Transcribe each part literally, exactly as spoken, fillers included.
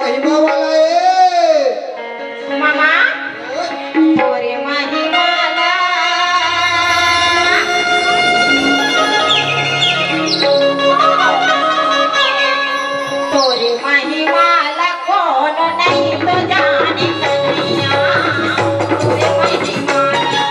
महिमा वाला ए। मामा, तोरे महिमा ला, तोरे महिमा ला कोनो नहीं तो जाने कन्हैया। तोरे महिमा ला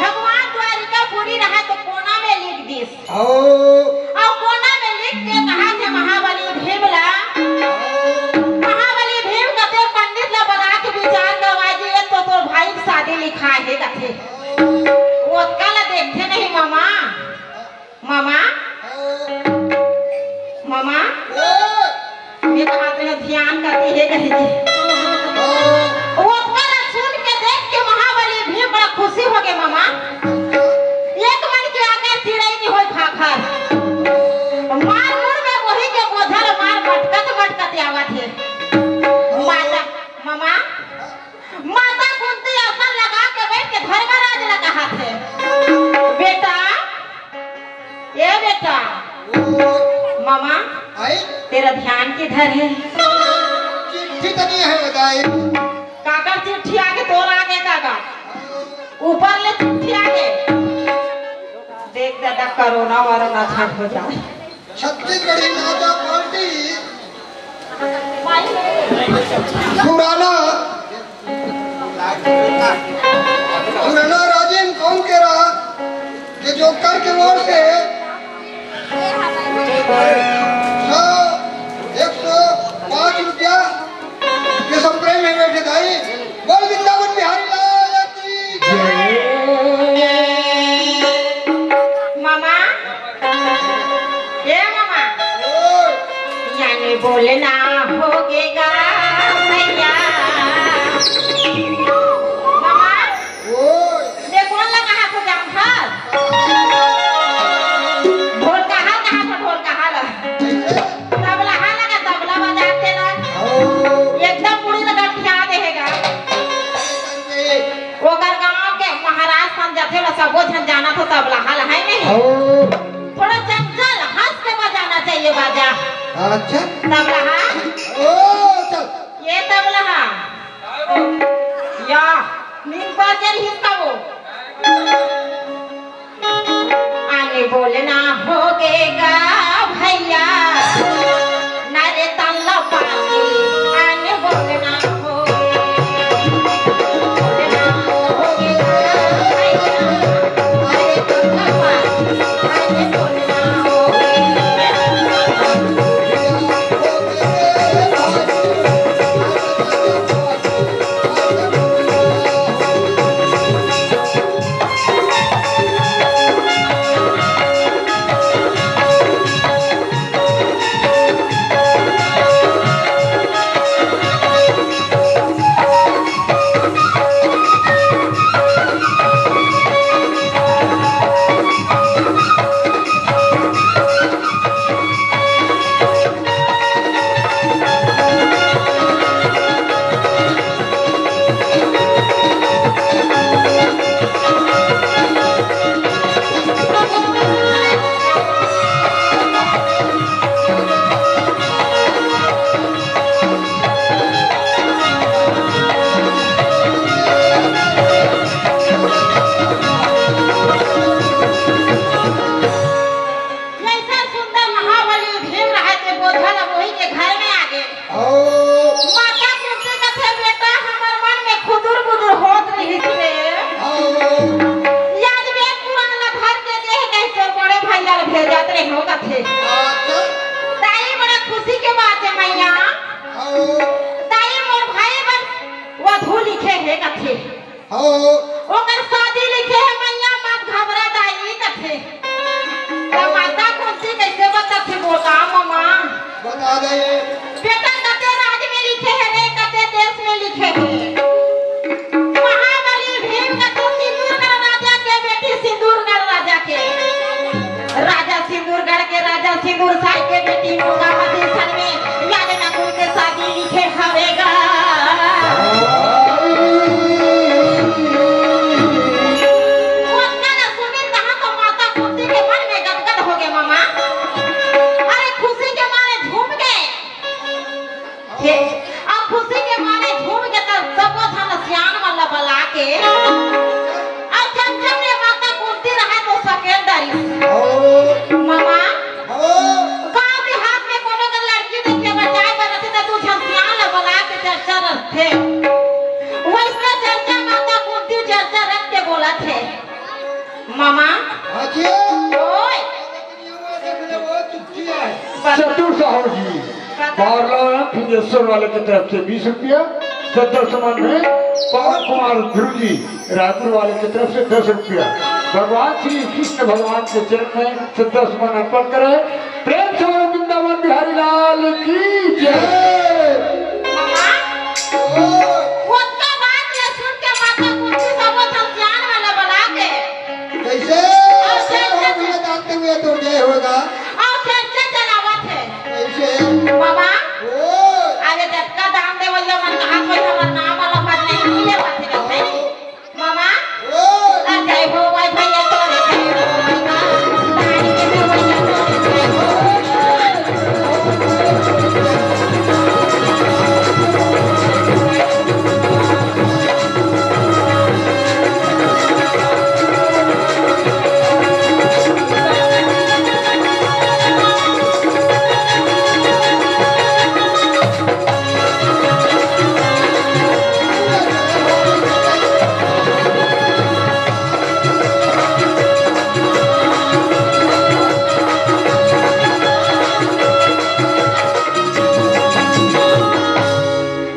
भगवान द्वारिकापुरी रहा तो कोना में लिख दिस। अउ अउ कोना में लिख के कहा थे महाबली भीम ला, महाबली भीम कथे पंडित ला बला के विचार करवा दे, ये तो तोर भाई के शादी लिखा हे कथे। ओतका ला देखथे नहीं मामा। मामा, मामा, मैं कहा तो ध्यान करती है कहीं जी। ओतका ला सुन के देख के महाबली भीम बड़ा खुशी हो गए मामा। एक मन के आगे चिड़ै नहीं होय खाखर। मार मुड़ में वही के बोझा ल मार मटकत मटकत आवत हे। माता, मामा, माता कुंती आसन लगा के बैठ के धर्मराज ला कहा थे, बेटा, ए बेटा, मामा, आई? तेरा ध्यान किधर है? चिट्ठी तो नहीं है बताई। काकर चिट्ठी आगे, तोर आगे काका। ऊपर ले चिट्ठी आगे। देख दादा, कोरोना वोरोना झट हो जाए। छत्तीसगढ़ी नाचा पार्टी पुराना, पुराना राजिम कौन के रहा कि जो कर के ओर से सौ, एक सौ पाँच रुपया ये सब प्रेम में बैठे दाई। बोल वृंदावन बिहारी लाल की। मामा, ए मामा, यानी बोलना होगे गा भैया। मामा, ये कोन ला कहा थे जामफल? ढोलकहा कहा थे, ढोलकहा ला। तबलहा लगा, तबला बजाते ना। एकदम पूरी लगा खिया देहेगा। ओकर गांव के महाराज सन जाथे ला, सबो झन जानत हो तबलहा ला, है नहीं? थोड़ा चंचल हंस के बजाना चाहिए बाजा। अच्छा। तबलहा। ओ, चल। ये तबलहा। या, नींद बाजे रही इसका वो। आने बोलना होगे गा भैया, नरे तल्ला पाती, आने बोलना होगे, बोलना होगे गा भैया, नरे तल्ला पाती, आने बोलना होगे। हे कथे। हो। ओकर शादी लिखे हे, मैया मत घबरा दाई कथे। त माता कुंती कइसे बताथे बोल का ममा? बता दे। बेटा कते राज में लिखे हे रे, कते देश में लिखे हे। महाबली भीम कथे सिंदूरगढ़ राजा के बेटी, सिंदूरगढ़ राजा के। राजा सिंदूरगढ़ के राजा सिंदूर साय के बेटी मुंगावती सन में याद नकुल के शादी लिखे हवे गा। ओतना न सुनिन तहाँ तो माता कुंती के मन में गदगद हो गे ममा। अरे खुशी के मारे झूम गे। हे, अब खुशी के मारे झूम के त सबो झन सियान मन ल बला के, अउ जब जब ले माता कुंती रहय तो सकेल डरिस। ओ। ममा, ओ। गाँव देहात में कोनो के लड़की देखे बर जाए बर रथे त दू झन सियान ल बला के चर्चा रथे। वइसने चर्चा माता कुंती चर्चा रख के बोलत हे। ममा। हाँ जी। ओए। देख ले वो चुपचिया है। चतुर साहू जी। बारलाना फिंगेश्वर वाले की तरफ से बीस रुपया, श्रद्धा सुमन में पवन कुमार ध्रुव जी रायपुर वाले की तरफ से दस रुपया, भगवान श्री कृष्ण भगवान के चरण में श्रद्धा सुमन अर्पण करें। प्रेम से बोलो वृंदावन बिहारी लाल की जय। ममा, ओतका बात ये सुन के माता कुंती सबो झन सियान मन ल बला के। कैसे? और कैसे? हो भैया, जानते हुए तो जय होगा। और कैसे चलावत हे? कैसे? ममा, ओ। अरे जतका दान देवइया मन कहा कोई हमर नाम वाला पद नहीं, नहीं लेवत हे, नहीं? ममा, ओ। आ जय हो भाई भैया तोरे जय हो, दान के देवइया तोरे जय हो।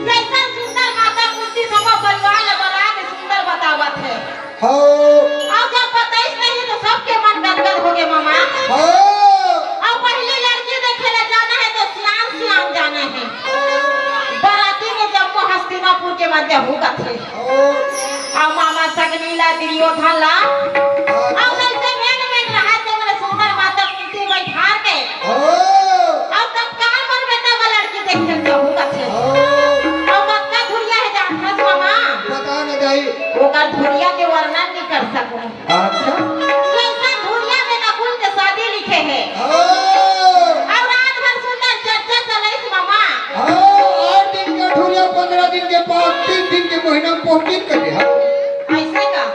जैसन सुंदर माता कुंती सबो परिवार ल बला के सुंदर बतावत हे। हो। अउ जब बताइस नहीं तो सबके मन गदगद हो गे ममा। हो। अउ पहली लड़की देखे ले जाना हे तो सियान सियान जाना हे। बराती में जम्मो हस्तिनापुर के मन जहू कथे। हो। अउ मामा सगनी ला दुर्योधन ला। हाँ। अउ जैसे मेन मेन रहा जब ले सुंदर माता कुंती बैठार के। हो। अउ तत्काल मन बेटा बर लड़की देखे जहू कथे। हो। अउ कतका धुरिया हे जानथस ममा? बता न दाई। ओकर धुरिया के वर्णन नहीं कर सकूं। अच्छा। जैसा धुरिया में नकुल के शादी लिखे हे। हो। अउ रात भर सुंदर चर्चा चलइस ममा। हो, आठ दिन के धुरिया, पन्द्रह दिन के पाँच, तीन दिन के महीना में पहुंचिन कहे, हाँ। ऐसे का?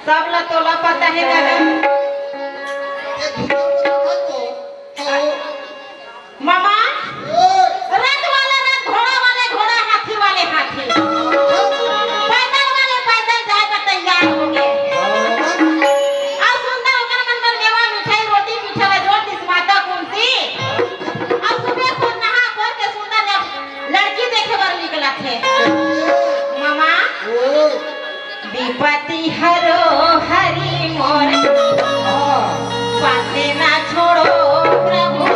सब ला तोला पता हे दादा। ये धुरिया में रखा तो, हो। ममा, ओए। रथ वाले रथ, घोड़ा वाले घोड़ा, हाथी वाले हाथी। पैदल वाले पैदल जाए बर तैयार हो गे। अउ सुंदर ओकर मन बर मेवा, मिठाई, रोटी, पीठा ला जोर दिस माता कुंती। अउ सुबह खुद नहा खोर के सुंदर जब लड़की देखे बर निकलत हे। ममा, ओए। विपत्ति हरो हरि मोर, पासे ना छोड़ो प्रभु।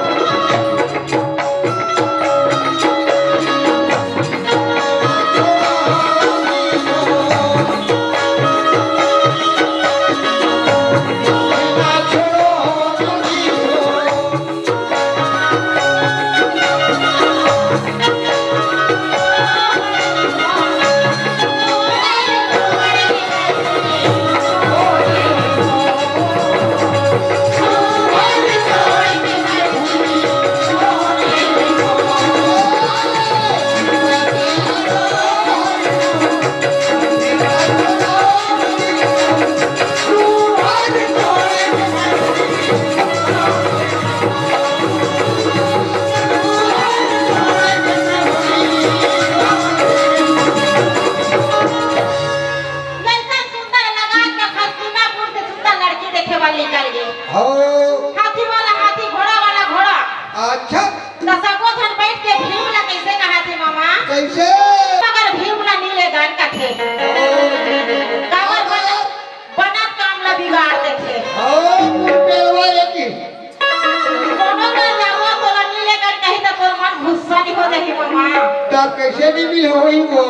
अब कैसे नहीं मिल होई वो?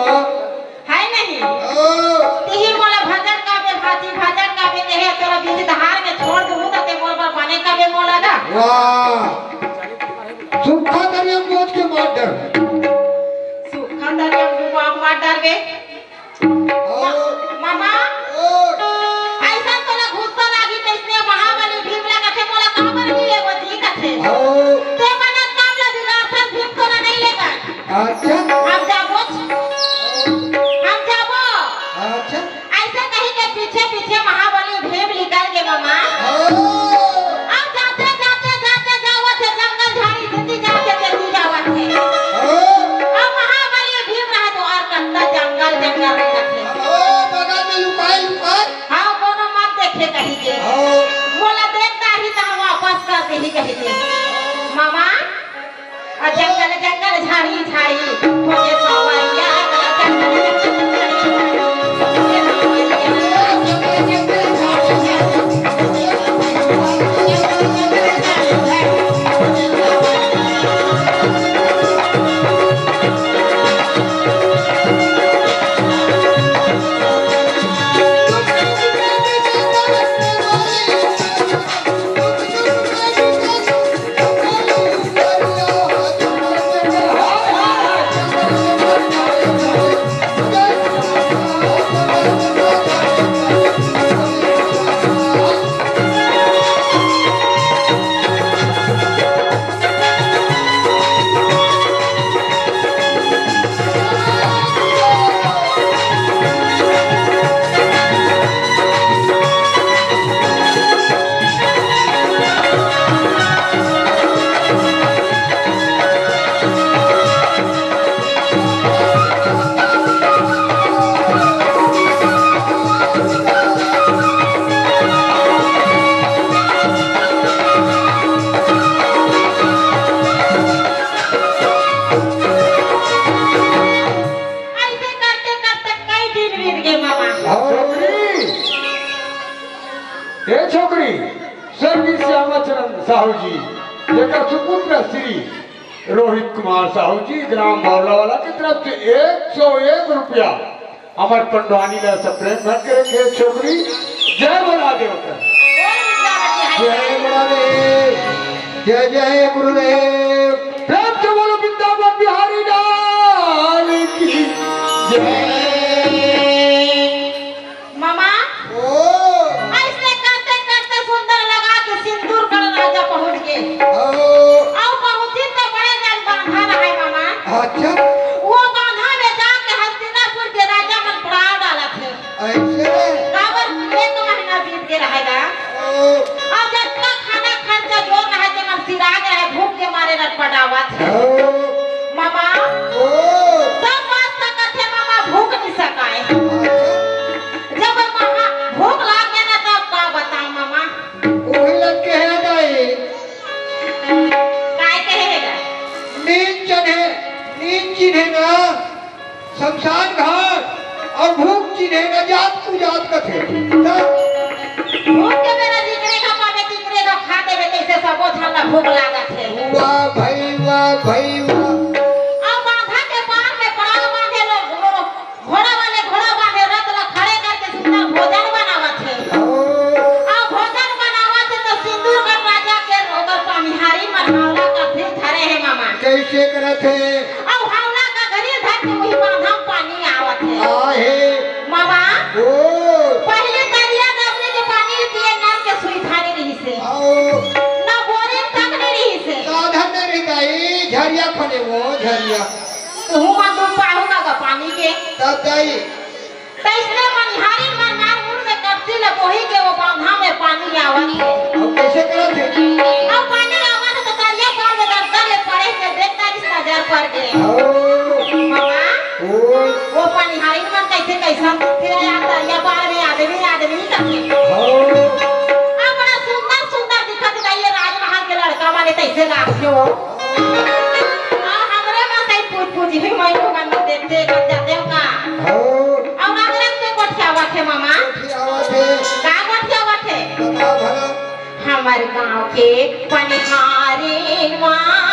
है नहीं। ओ। तिही मोला भजन गावे भाती, भजन गावे कहे, तोला बीच धार में छोड़ दूँ, त ते मोर बर बने कबे मोला गा। वाह। सूखा दरिया में बोझ के मार डर। सूखा दरिया में डूबा मार डर बे। ओ। मामा, ओ। अइसन तोला गुस्सा लागी, तइसने महाबली भीम ला कथे, मोला काबर मिले वो जी कथे। ओ। ते मने काम ला बिगाड़थस, भीम तोला नहीं लेगा। अच्छा। हम जाबो। हम जाबो। अच्छा। अइसे कही के पीछे पीछे महाबली भीम निकल गे मामा। ओ। अब जाते, जाते, जाते जावत हे जंगल झाड़ी, जल्दी जाते, जल्दी जावत हे। ओ। अब महाबली भीम रहे तो और कत्ता जंगल, जंगल रहत हे। ओ, बगल में लुकाए, लुकाए। हाँ, कोनो मत देखे कही के। ओ। मोला देख डारही त हम वापस कर देही कही के। मामा, अउ जंगल जंगल झाड़ी झाड़ी खोजे सवरिया, जंगल जंगल झाड़ी खोजे सवरिया। अइसे करते करते कई दिन बीत गे मामा। छोकरी, ए छोकरी, स्वर्गीय श्यामा चरण साहू जी, जेकर सुपुत्र श्री रोहित कुमार साहू जी, ग्राम बावलावाला के तरफ से एक सौ एक रुपया हमर पंडवानी ला सप्रेम धन के रखे छोकरी। जय बोला देवता। जय बोला दे। जय जय गुरुदेव। प्रेम से बोलो वृंदावन बिहारी लाल की जय। मामा, ओ। अइसने करते करते सुंदरगढ़ के सिंदूरगढ़ राजा पहुंच गे। ओ। अउ पहुंची त बड़े जान बांधा रहय मामा। अच्छा। वो बांधा में जाके हस्तिनापुर के राजा मन पड़ाव डालत हे। अइसे? काबर एक महीना बीत गे रहय गा। ओ। अउ जतना खाना खर्चा जोर रहय, तेमन सिरा गे हे, भूख के मारे रटपटावत हे। ओ। मामा, ओ। सब बांध सकत हे मामा, भूख नहीं सकाय। अच्छा। जब महा-, भूख लाग गे ना, तब का बताओ मामा? उही लग के हे दाई। काय कहे हे गा? नींद चढ़े, नींद चिन्हे ना, शमशान घाट अउ भूख चिन्हे ना, जात कुजात कथे। तब भूख के बेरा जिकरे का पावे, तिकरे का खा देवे, तइसे सबो झन ला भूख लागत हे। वाह भाई, वाह भाई, वाह। अउ बांधा के पार में पड़ाव बांधे लोग, लोग घोड़ा वाले घोड़ा बांधे, रथ ला खड़े करके सुंदर भोजन बनावत हे। ओ। अउ भोजन बनावत हे त सिंदूरगढ़ राजा के ओकर पनिहारी मन हौला का फिर धरे हे मामा। कइसे करत हे? अउ हौला का घरी धर के वही बांधा म पानी आवत हे। आहे। मामा, ओ। पहिले दरिया डबरी के पानी पिए नल के सुविधा नहीं रहिस हे। ओ। ना बोरिंग तक नहीं रहिस हे। साधन नहीं रहिस हे, झरिया खने वो, झरिया। उहू मन डूब पाहू का पानी के। तब दाई। तइसने मनिहारी मन मार मुड़ में कत्ती ले बोही के वो बांधा में पानी आवत हे। अब कइसे करत हे? अब पानी आवत हे त तरिया पार में दरदर ले पड़े के देख डारिस, नजर पड़ गे। ओ। मामा, ओ। वो पनिहारी मन कइसे कइसन दिखथे यार, तरिया पार में आदमी, आदमी कथे। ओ। अब बड़ा सुंदर, सुंदर दिखत हे, ये राजमहल के लड़का वाले तइसे लागथे वो। अउ हमरे मन तई पूछ पूछ ही मैं लोगन में देखथे कर जाथे का। हो। अउ नगरन के गोठियावत हे मामा। गोठियावत हे। का गोठियावत हे? बता भला। हमर गांव के पनिहारी माँ।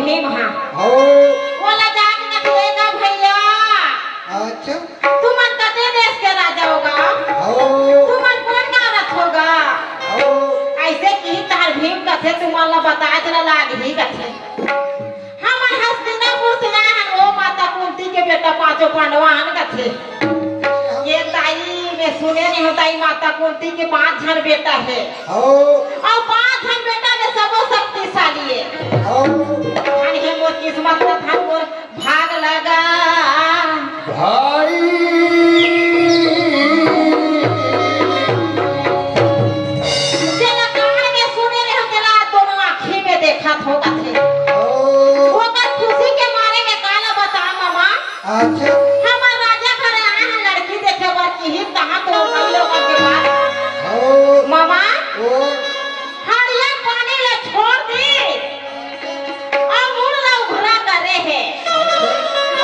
भीम हा। हो। ओला जाके कथे, "ए गा भैया, अच्छा। तुमन कते देश के राजा हो गा? हो। तुमन कोन गाँव रथो गा? हो।" अइसे किही तहार भीम कथे, "तुमन ला बताए च ला लागही," कथे। "हमन हस्तिनापुर से आए हन, ओ माता कुंती के बेटा पांचों पांडवा हन," कथे। "ए दाई, मैं सुने नइ हों दाई, माता कुंती के पांच झन बेटा हे।" हो। अउ पांच झन बेटा में सबो शक्तिशाली हे। हो। अन हे मोर किस्मत का धन, मोर भाग लगा। भाई। जेला कान में सुने रहे हो, तेला दोनों आँखी में देखत हो कथे। हो। ओकर खुशी के मारे में काला बता मामा। अच्छा। हमर राजा घर आए हैं लड़की देखे बर, किही तहाँ तो भाई लोगन के बात। हो। मामा। हो। हरिया पानी ले छोड़ दी अउ मुड़ ला उघरा करे हे।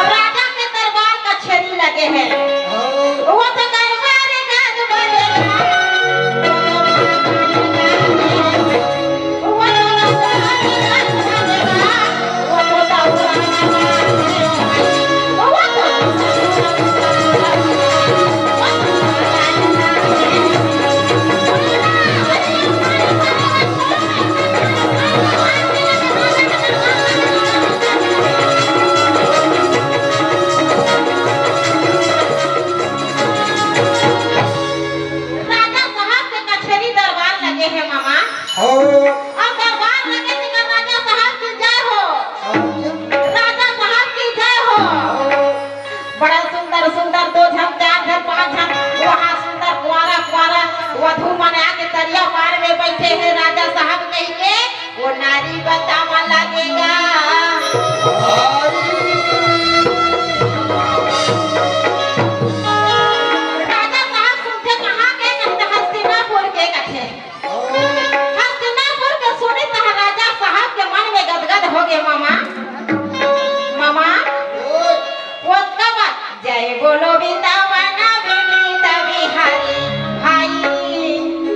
राजा के दरबार कचेरी लगे हे। हो। वो तो दरबार गज बजेगा। वो तो दरबार गज बजेगा। राजा साहब के कचेरी दरबार लगे हे मामा। हो। अउ दरबार लगे तेकर राजा साहब की जय हो। अच्छा। राजा साहब की जय हो। हो। बड़ा सुंदर सुंदर दो झन, चार झन, पांच झन, वहाँ सुंदर कुंवारा कुंवारा वधू मन आके तरिया पार में बैठे हैं राजा साहब कहिके, वो नारी बतावा लागेगा। राजा साहब सुनथे कहाँ के, कथे हस्तिनापुर के कथे। हस्तिनापुर के सुनी तह राजा साहब के मन में गदगद हो गे मामा। मामा, ओतका बात, जय बोलो वृंदावन विनीत बिहारी भाई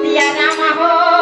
सिया राम हो।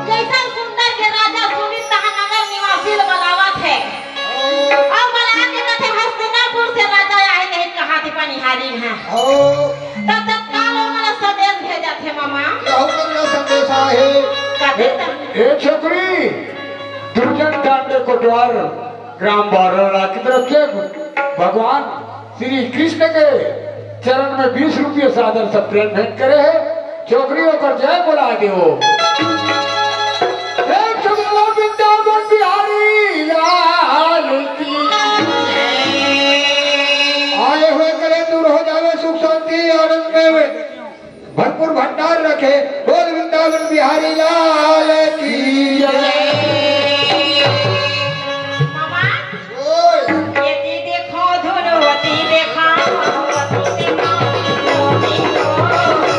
जैसन सुंदर के राजा सुनीत तहाँ नगर निवासी ल बलावत हे। अउ बला के कथे, "हस्तिनापुर से राजा आए नहीं, कहाँ थे पनिहारी हैं?" ओ। तब तत्काल वो मन संदेश भेजत हे, मामा। कहूँ मन ला संदेश आए हे। कथे ए, त- ए छोकरी, दुर्जन कांड कोटवार ग्राम बारोला की तरफ से भगवान श्री कृष्ण के चरण में बीस रुपये सादर से प्रेम भेंट करे हे। छोकरी ओकर जय बोला देवो। प्रेम से बोलो वृंदावन बिहारी लाल की। आए हुए करे दूर हो जावे सुख शांति आनंद में भरपूर भंडार रखे। बोल वृंदावन बिहारी लाल की जय। मामा, ओए। एती देखो धुन, ओती देखा, ओती देखा, ओती देखा।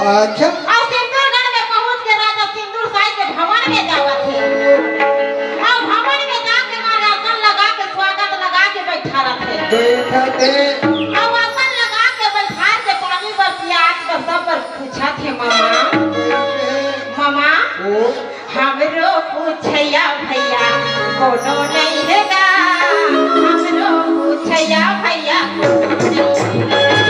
अच्छा। अउ सिंदूरगढ़ में पहुंच के राजा सिंदूर साई के भवन में जावत हे। अउ भवन में जाके मारे आसन लगा के, स्वागत लगा के बैठा रथे। बैठा के। अउ आसन लगा के बैठा के पानी बर, पियास बर, सब बर पूछत हे, मामा। मामा, ओ। हमरो पूछैया भैया कोनो नइ हे गा, हमरो पूछैया भैया कोनो नइ हे गा।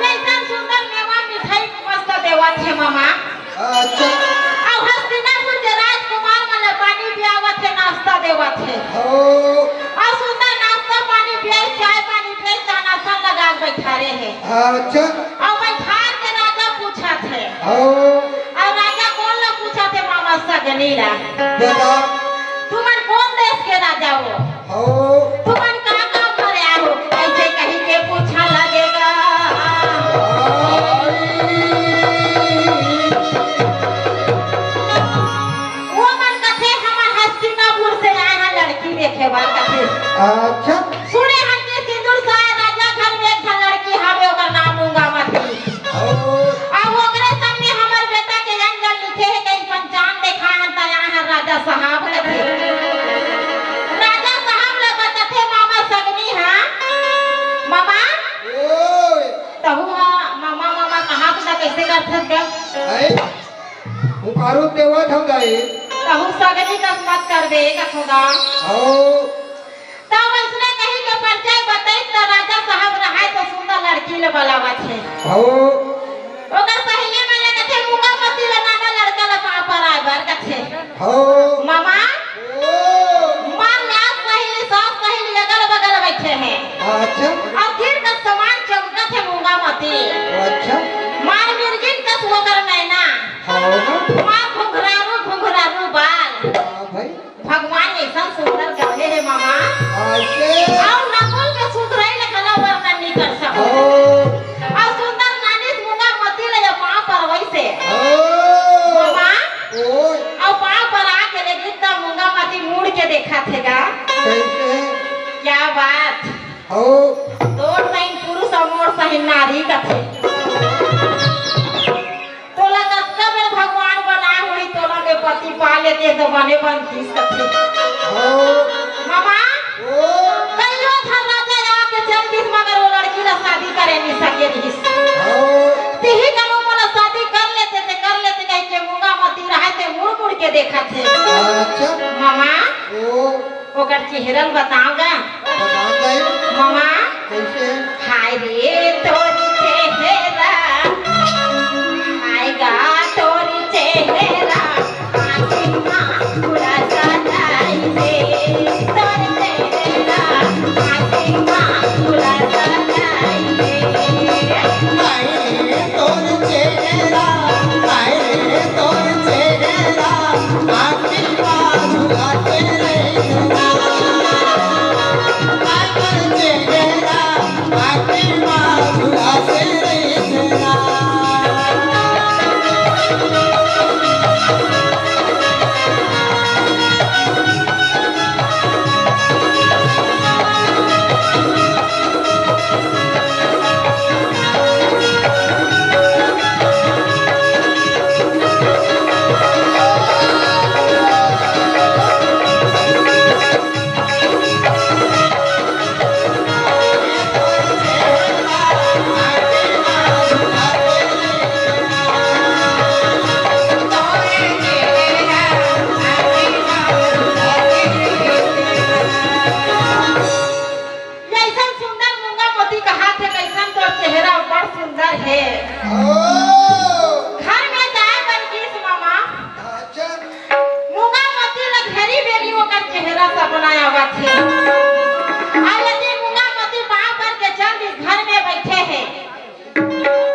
जइसन सुंदर मेवा मिठाई मस्त देवत हे मामा। अच्छा। अउ हस्तिनापुर के राजकुमार मन ल पानी पियावत हे, नाश्ता देवत हे। हो। अउ सुंदर नाश्ता पानी पियाई, चाय पानी पियाई, तहन आसन लगा के बैठारे हे। अच्छा। अउ बैठार के राजा पूछत हे। हो। अउ राजा कोन ल पूछत हे मामा? सगनी ला। बता। तुमन कोन देश के राजा हो? हो। तुमन का काम करे आए हो? ऐसे कही के पूछा लगेगा। वो मन कथे, "हमन हस्तिनापुर से आए हैं लड़की देखे बर," कथे। अच्छा। सुने हन कि सिंदूर साय राजा घर में एक ठन लड़की हावे, ओकर नाम मूंगा मती। अउ ओकरे सामने हमर बेटा के अंजल लिखे हे, कहीं पंचांग देखाए हन, त यहाँ राजा साहब कथे। राजा साहब ल बताथे मामा सगनी हा, मामा, ओए। तहू हा मामा, मामा कहा त कइसे करथस गा? अरे, पुकारो देवत हंव दाई। तहू सगनी कस मत करबे, कथों गा। अउ तब अइसने कही के परिचय बताइस त राजा साहब रहय त सुंदर लड़की ल बलावत हे। हो। ओकर सहेली मन ल कथे, "मूंगा मती ल नाना लड़का ल पाँव पर आय बर," कथे। हो। मामा, ओ। मार लास सहेली, सास सहेली अगल बगल बइठे हे। अच्छा। अउ तीर कस समान चमकत हे मूंगा मती। अच्छा। मार मिर्गिन कस ओकर नैना। हो ना। मार घुंघरारू, घुंघरारू बाल। हाँ भाई। भगवान अइसन सुंदर गढ़े हे मामा। अइसे? अउ नकुल के सुघरई ल घलो वर्णन नइ कर सकव। ओ। अउ सुंदर नानिस मूंगा मती ल ये पाँव परवइस हे। ओ। मामा। ओए। अउ पाँव परा के लेगिस त मूंगा मती मुड़ के देखत हे गा। कइसे? क्या बात। ओ। तोर सही पुरुष अउ मोर सही नारी कथे। तोला कतका बेर भगवान बनाए होही, तोला में पति पा लेते त बने बनतीस कथे। हो। मामा, ओ। कइयो ठन राजा आके चल दिस, मगर वो लड़की ला शादी करे नइ सके रिहिस। हो। तिही करो मोला शादी कर लेते, ते कर लेते कहिके मूंगा मती रहय, ते मुड़ मुड़ के देखत हे। अच्छा। मामा, ओ। ओकर चेहरा ल बतावं गा। बता दे। मामा। कइसे? हाय रे तोर चेहरा, हाय गा तोर चेहरा, आँखी मा उड़त जाई रे। तोर चेहरा, आँखी मा उड़त जाई रे। हाय रे तोर चेहरा, हाय रे तोर चेहरा, आँखी मा उड़त जाई रे। बड़ सुंदर हे। ओ। घर में जाए बर गिस मामा। अच्छा। मुंगा मोती ल घेरी बेरी ओकर चेहरा सपना आवत हे। अउ यदि मुंगा मोती बाप बर के चल दिस, घर में बइठे हे।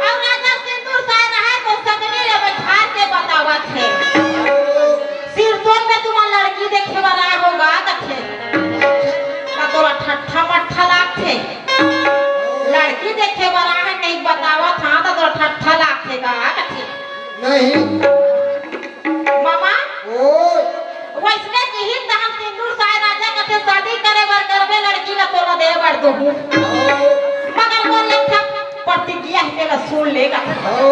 अउ राजा सिंदूर साय रहय तो सगनी ल बइठार के बतावत हे। सिरतोन में तुमन लड़की देखे बर आए हो गा कथे। त तोला ठट्ठा मट्ठा लागथे। लड़की देखे बर आए नइ बतावत हंव त तोला ठट्ठा लागथे गा कथे। नहीं। मामा, ओए। वइसने किहिस तहन सिंदूर साय राजा कथे, शादी करे बर करबे लड़की ला तोला दे बर दूहूं। मगर मोर एक ठन प्रतिज्ञा हे, तेला सुन ले गा। ओ।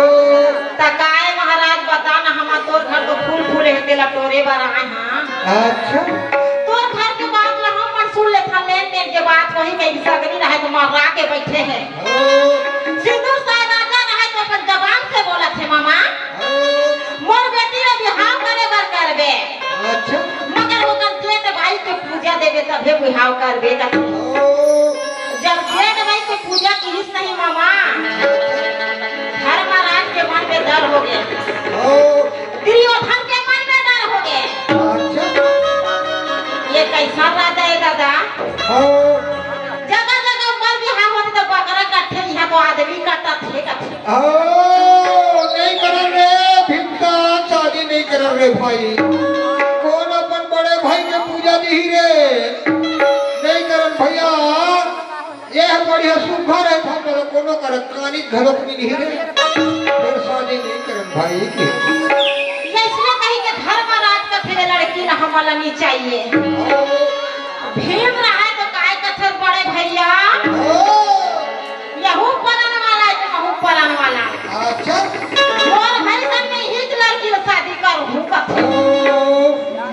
त काय महाराज, बता ना, हमर तोर घर तो फूल फूले हे, तेला टोरे बर आए हंव। अच्छा। तोर घर के बात ला हमन सुन लेथन, लेन देन के बात वही कही सगनी रहय तो मर्रा के बइठे हे। ओ। सिंदूर साय राजा रहय तो अपन जबान से बोलत हे मामा। ओ। मोर बेटी ला बिहाव करे बर करबे। अच्छा। मगर ओकर जेठ भाई के पूजा देबे तभे बिहाव करबे कथे। ओ। जब जेठ भाई के पूजा किहिस नहीं मामा, धर्मराज के मन में डर होगे। ओ। दुर्योधन के मन में डर होगे। अच्छा। ये कइसन राजा हे दादा? ओ। जगह जगह मोर बिहाव होथे त बकरा कटथे, इहां तो आदमी कटत हे कथे। ओ, नइ करन रे भीमसेन, शादी नइ करन रे भाई। कोन अपन बड़े भाई के पूजा दिही रे? नइ करन भइया, ये ह बढ़िया सुघर हे, त हमला कोनो करा कानी घलोक मिलही रे। फेर शादी नइ करन भाई के। अइसने कहि के धर्मराज कथे ले लड़की ला हमला नइ चाहिए। भीम रहय तो काय कथे बड़े भइया? ओ। यहू परन वाला हे, महू परन वाला। अच्छा। मोर भाई संग में इही लड़की ला शादी करहूं कथे। ओ।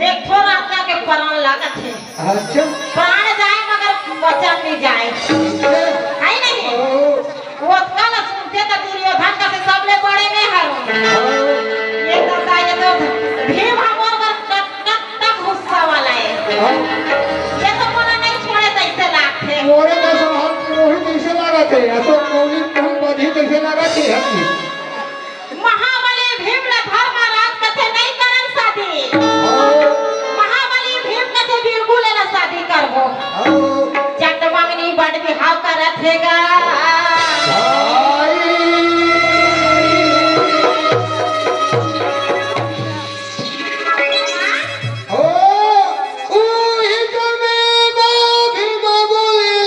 देखो राजा के परन लागत हे। अच्छा। प्राण जाए मगर वचन नइ जाए। अच्छा। हे नहीं? ओ। ओतका ला सुनथे त दुर्योधन कथे सबले बड़े मैं हरंव। ओ। ये दादा, ये तो भीम ह मोर बर कट कट्टा गुस्सा वाला हे। हाँ। ये तो मोला नइ छोड़े तइसे लागथे। मोरे तो सवाल रोहित जइसे लागत हे, अशोक मौलिक कहूं बधी जइसे लागत हे। महाबली भीम ला धर्मराज कथे नइ करन शादी। हाँ। महाबली भीम कथे बिल्कुल एला शादी करबो। हाँ। चट मंगनी बड़ बिहाव करत हे गा। भाई। ओ, उही समय म भीम बोले।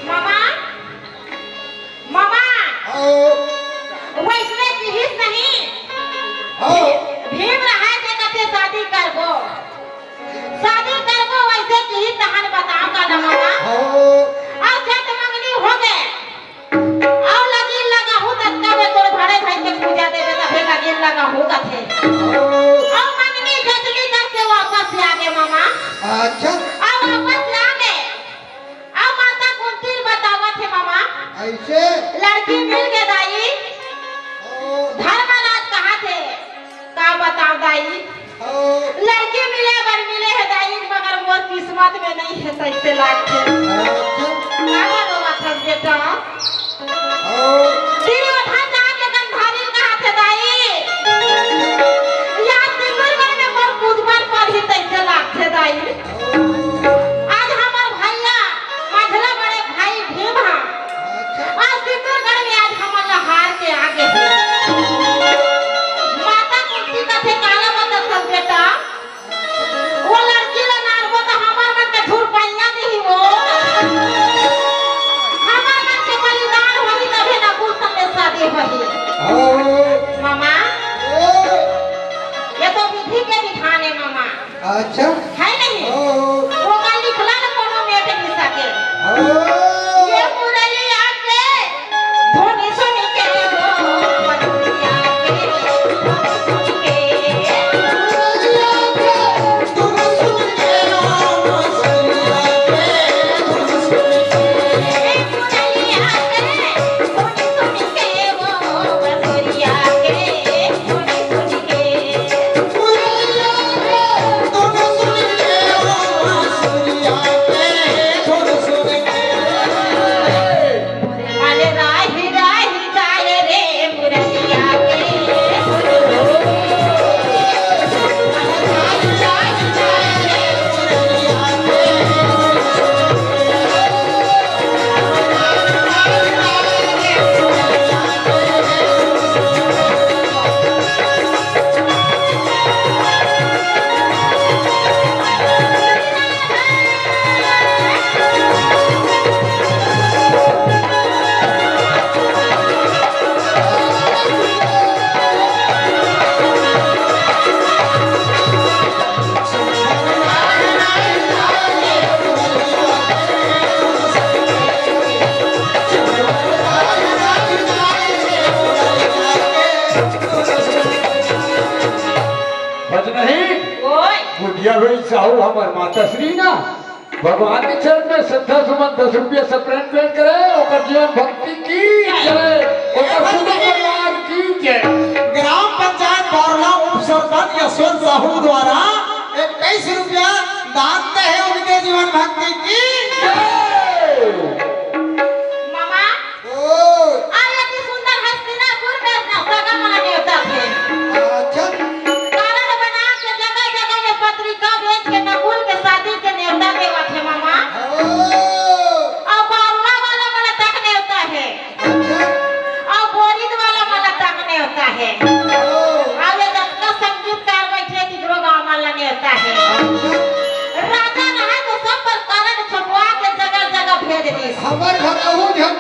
मामा, मामा, आओ। वइसने किहिस नहीं। आओ। भीम रहय ते कथे शादी करबो, शादी करबो, वइसे किहिस तहन बताव का ना मामा। आओ। अउ जट मंगनी होगे, अउ लगिन लगाहूं ततका में तोर बड़े भाई के पूजा देबे तभे लगिन लगाहूं कथे। आओ। अउ मंगनी जचनी करके वापस आगे मामा। अच्छा। अउ वापस आगे। अउ माता कुंती ल बतावत हे मामा। अइसे? लड़की मिल गे दाई। ओ। धर्मराज कहत हे, का बताव दाई? ओ। लड़की मिले बर मिले हे दाई, मगर मोर किस्मत में नइ हे, तइसे लागथे। अच्छा। काबर रोवत हस बेटा? ओ। दुर्योधन जाके गंधारी ल कहत हे दाई, या सिंदूरगढ़ में मोर पूजबर परही, तइसे लागथे दाई। आज हमर भइया, मझला बड़े भाई भीम ह, आज सिंदूरगढ़ में आज हमन ला हार के आगे हे। माता कुंती कथे, काला बतत हस बेटा, वो लड़की ला नारबो त हमर मन के धुरपैया दिही वो। हमर मन के बलिदान होही तभे न कुछ अच्छा। है नहीं? ओ। ओकर लिखला न कोनो मेट मिसा के। ओ। ये मुरलिया के धुन सुन के वो बंसुरिया के धुन सुन के। मुरलिया के धुन सुन के, वो बंसुरिया के धुन सुन के। ये मुरलिया के धुन सुन के वो बंसुरिया के बच नहीं। ओए। गुड़िया भाई साहू हमर माता श्री ना भगवान के चरण में श्रद्धा सुमन दस रुपया से प्रेम भेंट करे, ओकर जीवन भक्ति की जय, ओकर सुंदर परिवार की जय। ग्राम पंचायत बारला उप सरपंच यशवंत साहू द्वारा इक्कीस रुपया दान दे हे, उनके जीवन भक्ति की जय। मामा, ओ। अउ अति सुंदर हस्तिनापुर में सगा मन ला नेवता थे। अच्छा। कारण बना के जगह जगह में पत्रिका भेज के नकुल के शादी के नेवता देवत हे मामा। ओ। अउ बारला वाला मन ला तक नेवता हे। अच्छा। अउ बोरिद वाला मन ला तक नेवता हे। ओ। अउ ये जतका संगीतकार बैठे तिकरो गाँव मन ला नेवता हे। अच्छा। राजा रहे तो सब प्रकार के छपवा के जगह जगह भेज दिस। हमर घर अहू झन